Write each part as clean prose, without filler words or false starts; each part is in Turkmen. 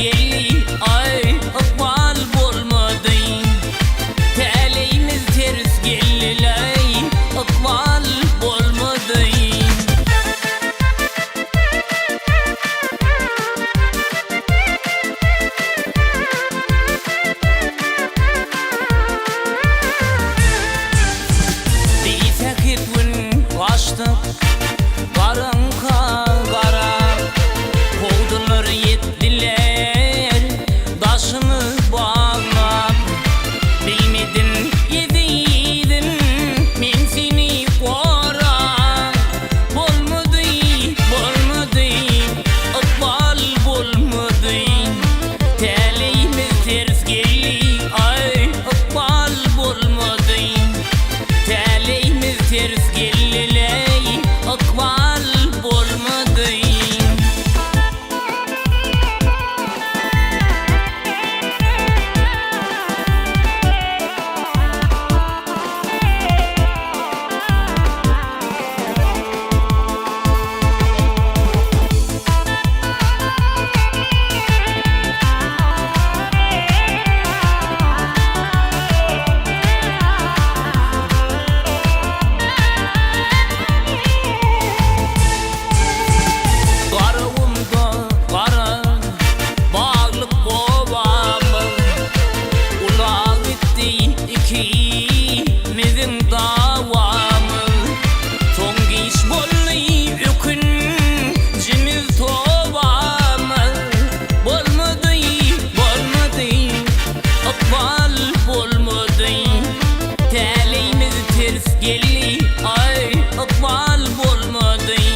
geldi, aý, ykbal bolmady. Täleýimiz ters geldi-läý, ykbal bolmady. Bisähet gün gaçdyk garaňka garap, Kowdular ýetdiler daşymy baglap. Bilmedim ezizim men seni gorap, Bolmady, bolmady, ykbal bolmady. Täleýimiz ters geldi, aý, ykbal bolmady. Täleýimiz ters geldi-leý, ykbal bolmady. Garawumda gara baglyk obamyz, Ulag gitdi ikimiziň dawamyz. Soň giç boldy ökünjimiz tobamyz. Bolmady, bolmady, ykbal bolmady. Täleýimiz ters geldi, aý, ykbal bolmady.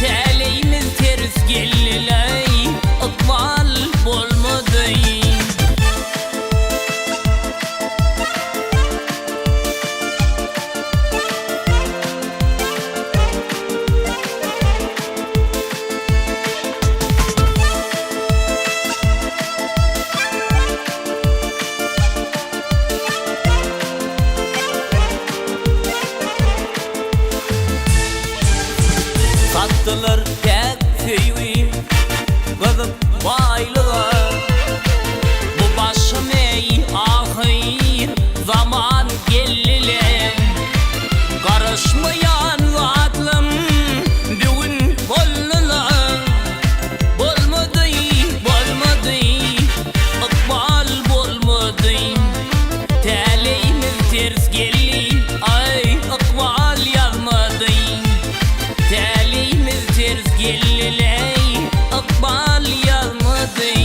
Täleýimiz ters geldi-läý, ykbal bolmady. Satdylar päk söýgi gyzyp baýlyga. Bu başym eý ahyr zaman geldi-le. Garaşmaýan zatlym bu gün boldy-la. Bolmady, bolmady, ykbal bolmady. Täleýimiz ters geldi, aý, ykbal ýazmady. Täleýimiz ters geldi-leý, ykbal ýazmady.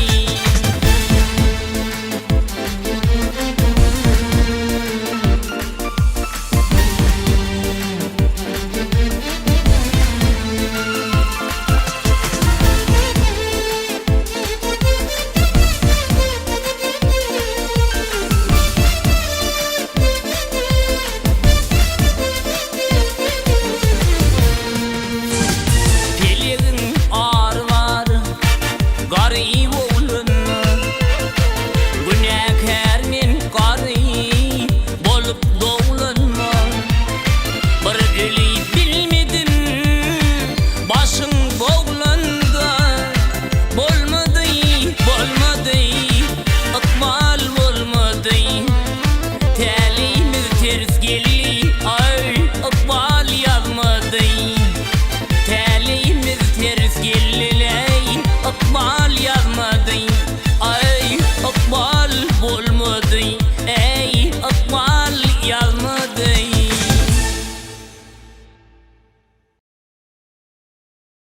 Pelegiň ary bar, garyp ogluna, Günäkär men garyp bolup doglanma. Bir öli bilmedim, başyň boglanda, Bolmady, bolmady, ykbal bolmady. Täleýimiz ters geldi.